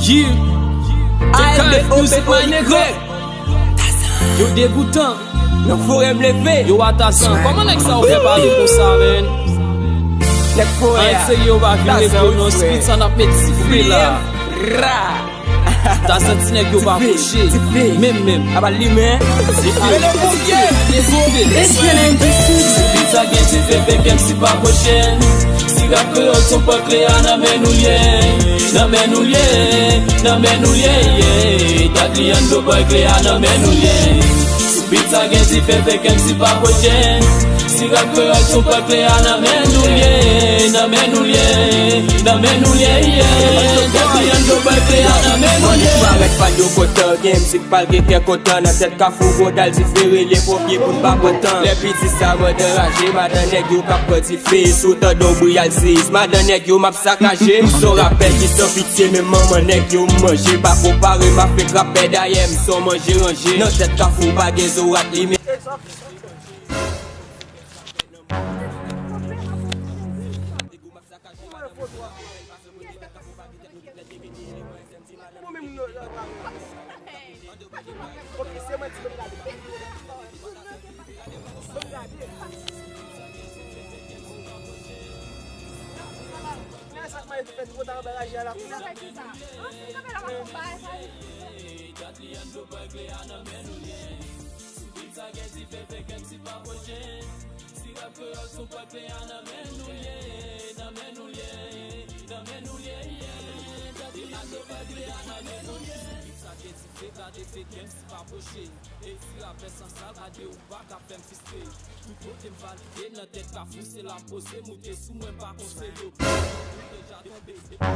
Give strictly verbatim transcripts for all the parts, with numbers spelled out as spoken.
Yeah. T K F Music, my nigga. Yo degoutan. Nan forè m leve. Yo Atazan. Kòman nèg sa yo fè pale konsa, man? Nèg forè a. An serye, yo pa vire pou nou, street sa n ap met sife la. Ra. Ta santi nèg yo pa kouche. Menm, menm. Aba limen. Sife. Mele ponpye. Sife. Sou bit sa gen dife, fè kèm si pa pwochen. Si rap kreyòl son pòt kle a, nan men nou l ye. Nan men nou l ye. Nan men nou l ye, ye. Dadly Yando, bòy kle a, nan men nou l ye. Sou bit sa gen dife, fè kèm si pa pwochen. Si rap kreyòl son pòt kle a, nan men nou l ye. Nan men nou l ye. Nan men nou l ye, ye. Dadly Yando, bòy kle a, nan men nou l ye. Parèt pa yo kontan, gen M C k pral gen kè kontan. Nan tèt kafou, gwo dal dife, rele ponpye pou n pa pran tan. Lè piti sa, mwen anraje, madan nèg yo k ap pran dife. Si w tande yon bri, al sezi, madan nèg yo m ap sakaje. M se yon rapè ki san pitye, menm manman nèg yo m manje. Pa konpare m avèk rapè, dayè m se yon manje ranje. Nan tèt kafou, pa gen zo rat li men. Bon, men moun yo, yo, yo, yo. Ok, se manti, men gade. Men gade. Men sa k mare fè twò ta anba raje a la. Si rap kreyòl sou pòt kle a, nan men nou l ye, nan men nou l ye, nan men nou l ye, ye. Daddy Yando, pòt kle a, nan men nou l ye. Sa gen dife, gade fè kèm si pa pwoche. E ti rapè san sal, gade ou pa ka fè m fistre. Tout kote m valide, nan tèt kafou, se la m poze, moute sou mwen, pa konseye. Ou deja tonbe, se pa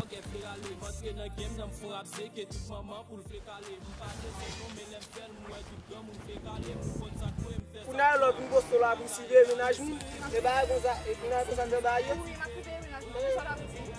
pwogè vle rale, m antre nan game nan, m fè yon rap seke tout manman pou l vle kale. M pa bezwen non, men lè m fè l, m wè tout granmoun vle kale, m konn sa k dwe m fè. Kounye a lè w vin poste w la pou w siveye mennaj moun, e bagay konsa, e kounye a konsa m fè bagay yo.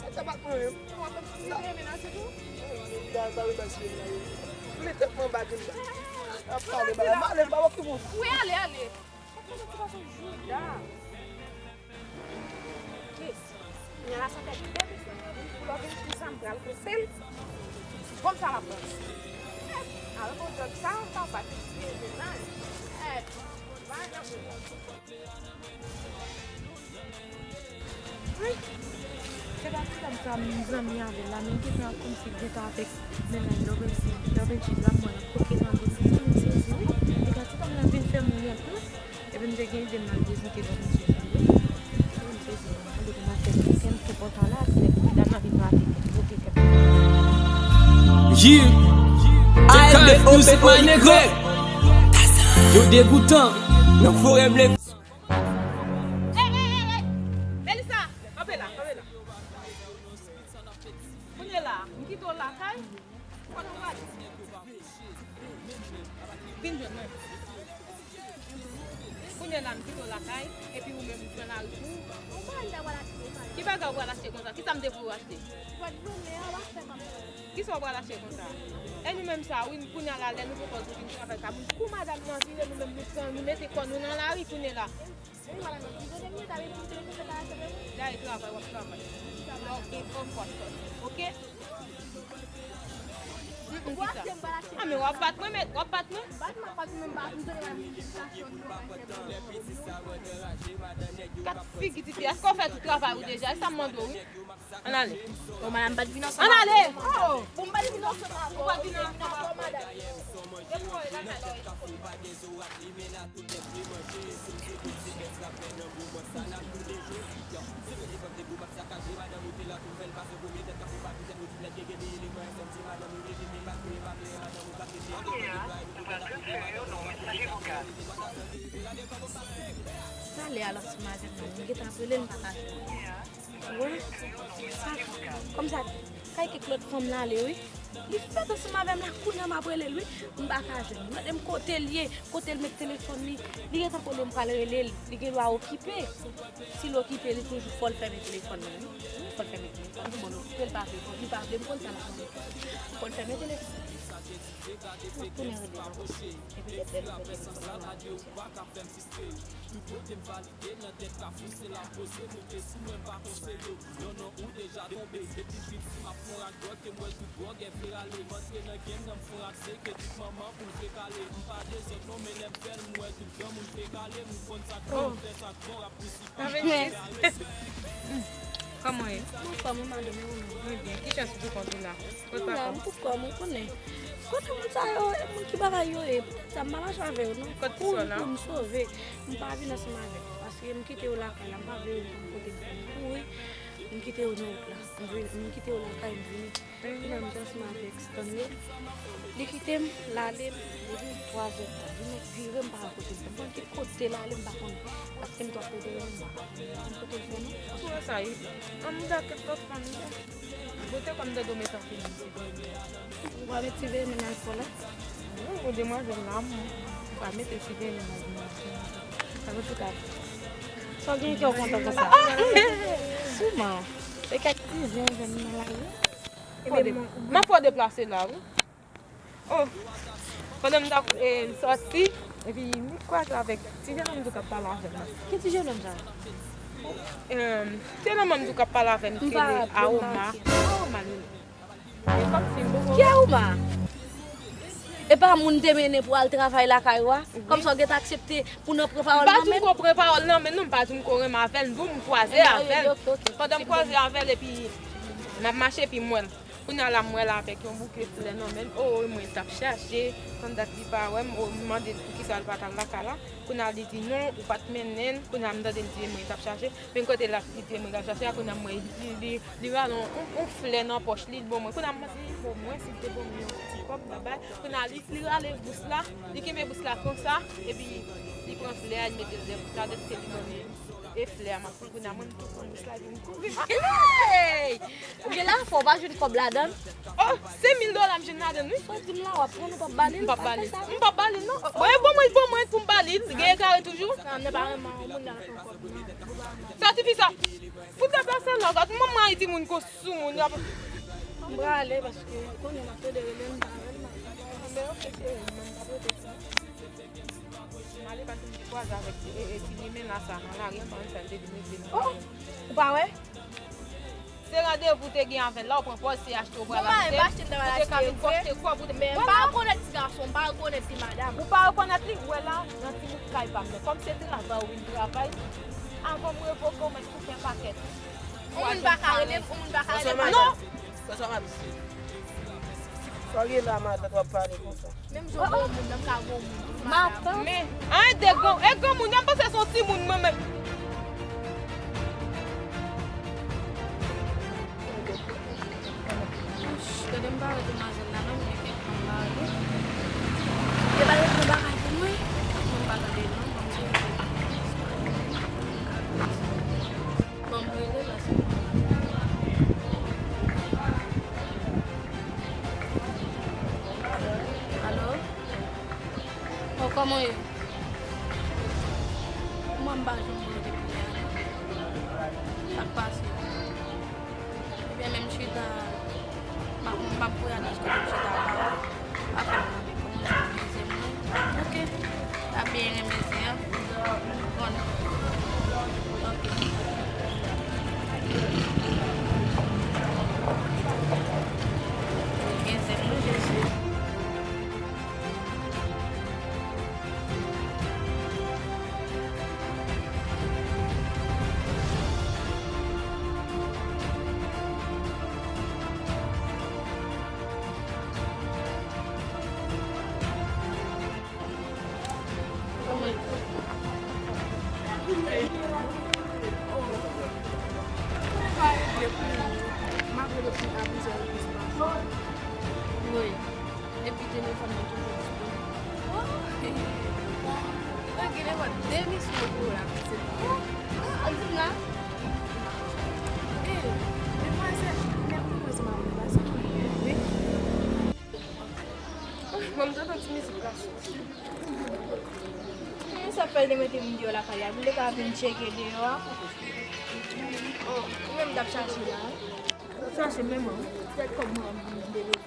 Sa te pa t mwen menm. Sa te pa t mwen menm. Li ta ba yo bay siveye mennaj yo. Kounye tèt mwen ba vin la. Ap pale bagay. M ale, m pa okipe w. Wi, ale, ale. Yes. Kounye a la sa fè bèl mesye. Lè w vin konsa m pral poste l. Kòm sa m ap pran. Alò, bon, djòb sa, papa, ki ti mennaj. Eh, pa nan Wi. Se pa ti dam sa m zanmi avè l la, men gentan kòmsi gentan avèk mennaj lè w vin si, lè w vin si la, mwen kote nan vin si, m sezi, wi. Li ka ti dam nan vin fè m wont, wi. Epi m te gen ide m al vizite lòt mesye sa, wi. Epi m sezi, mwen mande pou m al fè kèm sou pòt la, se lè pou dam nan vin rate kèm, bloke kèm. Yeah. T K F Music, my nigga. Yo degoutan. Nan forè m leve. Ey, ey, ey, ey! Melissa, kanpe la, kanpe la. Kounye la, m kite w lakay, kote w prale? Vin jwenn mwen. Kounye la, m kite w lakay, epi ou menm ou pran lari pou ou. Ki bagay ou pral achte konsa? Kisa m te voye w achte? Kisa w pral achte konsa? E nou menm sa, wi, kounye a la, lè nou poko vin travay ka moun. Kou madanm nan vire, nou menm nou pran, nou mete kò nou nan lari kounye la. Dale travay, w ap travay. Lè w gen kò, w ap sòti, oke? Mm, mm, kisa? A, men w ap bat mwen, men, w ap bat mwen? Kat figi tifi, èske w fè tout travay ou deja? E sa m mande w, wi. Ann ale. Bon, madanm, m pa t vin ansanm avè w. Ann ale! Oh! Bon, m pa t vin ansanm avè w. Ou pa t vin ansanm avè w. Depi w lakay la, w rete. Talè a l ap sou madanm nan, m gentan ap rele l, m pa ka jwenn li. Wè, sa, kòmsa, kay kèk lòt fanm l ale, wi. Li fèt ansanm avè m la, kounye a m ap rele l, wi. M pa ka jwenn li. Mande m kote l ye, kote l met telefòn li. Li gentan konnen m pral rele l. Li gen dwa okipe. Si l okipe, li toujou fò l fèmen telefòn nan, wi. Fò l fèmen telefòn. Bon, l okipe, l pa vle, li pa vle, m konn sa l ap mande. Fò l fèmen telefòn. M ap tounen rele l ankò. Epi lè l fèmen telefòn nan, m ap di w. Tout kote m valide nan tèt kafou, se la m poze, moute sou mwen, m pa konseye. Non, non, ou deja Oh. Kòman w ye? Mwen fò mwen, madanm, e ou menm? Mwen byen. Ki chans ou pou kont ou la? Mwen la, m pou kò m, ou konnen. Kote moun sa yo, e moun ki bagay yo ye? Poutèt sa, m pa mache avè yo, non. Kote ki sòl la? Pou m sove, m pa vin ansanm avè yo. Paske m kite yo lakay la, m pa vle yo konn kote m fè m kouri. M kite yo nan wout la. M vin, m kite yo lakay, m vini. Kounye a m te ansanm avèk Stanley. Li kite m, l ale, depi twa zè tan. Li mèt vire, m pa wè kote l ye. M pa konn ki kote l ale, m pa konn. Paske m twò kote l, m pa konn kote l fè non. Ou wè sa ye? An m gate lòt fanmi. Bote kòm dèdou met anpil misye. Ou pa met ti veye nan alkòl la? Wi, yon demwazèl la, m pa mete ti veye nan alkòl. Sa yo tout ap. Sa w gen kè w kontan konsa? Souman. Se kèk ti zen jèn nan lari. Fò de-, m ap fò deplase la, wi. Oh, pandan m t ap, eh, sòti, epi m kwaze avèk ti jennonm tou k ap pale avè m nan. Ki ti jennonm sa? Eh, ti jennonm tou k ap pale avè m, ki rele Aoma. Aoma li rele. Ki Aoma? E pa moun te mennen pou al travay lakay ou a? Kòmsi w gentan aksepte pou nan pran pawòl nan men l? M pa janm ko pran pawòl nan men l, non, m pa janm ko renmen avè l, m di w m kwaze avè l. Pandan m kwaze avè l, epi m ap mache, epi m wè l. Kounye a la, m wè l avèk yon bouke flè nan men l. O, mwen t ap chache, tann dat li pa wè m, o, m mande l poukisa l pa t al lakay la. Kounye a li di non, ou pa t mennen l. Kounye a m tande l di mwen t ap chache. Men kote l ap, li di mwen t ap chache a, kounye a m wè li, li, li rale yon, yon, yon flè nan pòch li, li ban mwen. Kounye a m panse li ban mwen, si l te ban mwen yon ti kòb, m t ap bay. Kounye a li, li rale bous la, li kenbe bous la konsa, epi li pran flè a, li mete l dèyè bous la, dèske li ban mwen e flè a, m ap kounye a mwen m tou pran bous la epi m kouri. Hey! Ou gen la fò, w pa jwenn kòb ladan l? Oh, se mil dola m jwenn ladan l, wi. Sa w di m la, w ap pran l, ou p ap ba li l? M p ap ba li l. M p ap ba li l, non. Bon, e bon mwen, bon mwen pou m ba li l. Gen egare toujou. Sa m nan pa renmen yon moun nan fè kòb, non. Sa tifi sa. Fout deplase la, gad manman Ayiti moun ko sou moun. Y ap. M prale paske konnen m ap tande rele m, m pa renmen. Men oke, cheri, m ap rete sa. M ale paske m te kwaze avèk ti, e, e, ti limena sa nan lari an, pa konn sa l te vin rete nan. Oh! Ou pa wè? Se randevou te gen avè l la, ou pran pòz se achte ou pral achte. Ou te ka vin pou achte kòb ou te. Men m pa rekonèt ti gason, m pa rekonèt ti madanm. Ou pa rekonèt li, ou wè la, nan ti bout kay pa m nan. Kòm se travay ou vin travay, avan m revoke w, mèt koupe pakèt. Yon moun pa ka rele m, yon moun pa ka rele m. Non! Sa w ap di? Sa w gen la, matant w ap pale konsa? Menm jan w gwo moun nan, m ka gwo moun tou, madanm. Men, a, e de gran, e granmoun, nan m panse se yon timoun, mwen menm. Gade m pa wè demwazèl la, non, men kèk tan m pa wè. E pa yo pran bagay pou mwen? Mwen pa tande, non, ban m chèche. Ban m rele la. Alo? O, kòman w ye? Mwen m pa janm wè w depi yè a, non. Sa k pase? Ebyen, men m chita, m ap, m ap voye adrès kote m chita a ba ou. Apre m mande kòman se pou zen mwen. Oke. L ap byen renmen zen an. Bon. Oke. Gen zen mwen, Jezi. Wi. Epi telefòn nan toujou disponib. Oh! Mwen gen nenpòt de misyon pou w la, pitit. Oh! Al di m la. Eh, demwazèl, men pou mwen se madanm la, se pou mwen, wi. Oh, mwen m t antann ti mizik la soti. Hmm, sa fè l te mete m deyò lakay la, pou l te ka vin tcheke deyò a. Oh, ou menm t ap chache la, wi. M ap chache menm mwen, wi. Pètèt kòb mwen ap vin dele.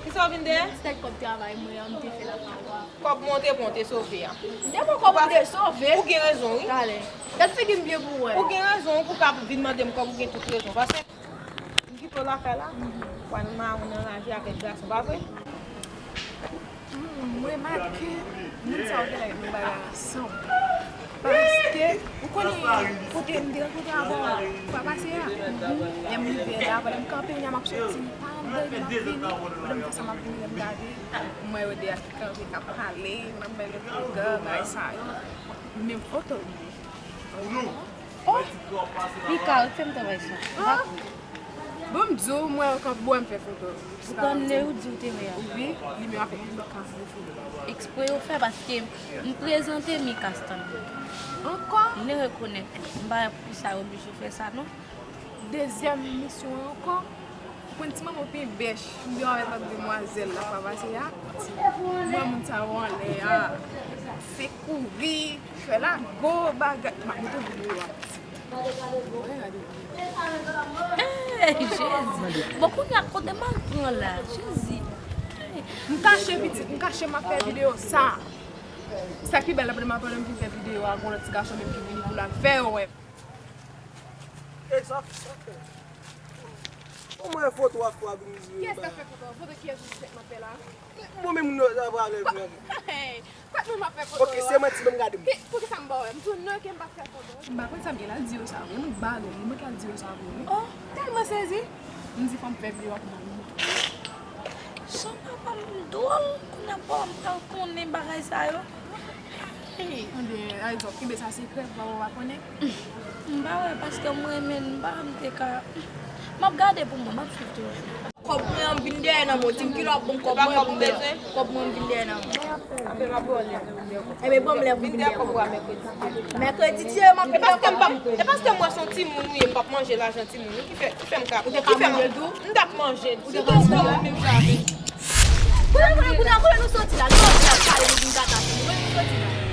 Kisa w vin dèyè? Se kòb travay mwen an, m te fè lakay ou a. Kòb mwen w te pran, w te sove a. M te pran kòb ou te sove. Ou gen rezon, wi. Talè. Gad figi m byen pou w wè. Ou gen rezon, ou pou ka vin mande m kòb, ou gen tout rezon. Paske m kite w lakay la, w al mawon nan lavi avèk gason, pa vre? Hmm, m remake, moun sa yo genlè gen yon bagay ansanm. Paske, ou konnen, kote m te rankontre avè w fwa pase a, lè m rive la, pandan m kanpe, kounye a m ap soti, m pa antre, m ap vini, pandan m fè sa, m ap vini, lè m gade, m wè yo de a ki kanpe, k ap pale, m ap bay lòt rega, bagay sa yo. Menm foto m ye. Oh! Mika, ou fè m travay sa. Ah! Bon, m di w, m wè yo k ap bwè, m fè foto. Ou konn lè ou di ou te wè a? Wi, li menm avèk Mika, m fè foto. Eksprè yo fè, paske m prezante Mika Stanley. Ankò? M te rekonèt li. M pa wè poukisa yo oblije fè sa, non. Dezyèm misyon an ankò. Ou konn ti manman w pi bèch. M te wè avèk demwazèl la fwa pase a. Mwen, moun sa yo anlè a. Se kouri, fè lago, bagay. M ap montre videyo a. Hey, Jezi. Bon, kounye a kote m al pran la? Jezi. Hey. M kache pitit, m kache m ap fè videyo sa. Sa ki bèl la, pandan m ap pale, m fin fè videyo a, gon lòt ti gason menm ki vini pou l al fè yo wè. Ey, sa, sa fè. Kòman e foto a fwa vin jwe? Kiyès k ap fè foto? Foto kiyès ou di m ap fè la? Mwen menm, nou, sa pale vre. Hey, kwè mwen m ap fè foto. Ok, se manti, ban m gade m. Ki, poukisa m ba w wè? M di w non, ke m p ap fè foto. M pa konn sa m gen la di yo sa vre. M ba l, li manke al di yo sa vre, wi. Oh, tèlman sezi. M di fò m fè videyo a pou m al montre. Jan papa m dwòl, kounye a papa m pral konnen bagay sa yo. Hey. Tande, Ayizòt, kenbe sa sekrè pou papa w pa konnen. M pa wè, paske m renmen l, m pa, m te ka, m ap gade pou mwen, m ap swiv toujou. Kòb mwen an m vin dèyè nan men w, di m kilè w ap ban m kòb mwen pou m dèyè. Kòb mwen an m vin dèyè nan men w. Enben, ban m lè pou m vin dèyè kòb ou a mèkredi. Mèkredi, ti, m ap vin dèyè kòb mwen. E paske m wè se yon timoun ou ye, m p ap manje lajan timoun, wi, ki fè, ki fè m ka, ki fè m, m t ap manje l. Sitou ou konnen menm jan avè m. Kounye a, kounye a, kounye a, kounye a nou soti la, nou pa vin ap pale de vin gate a timoun, kounye a nou soti la.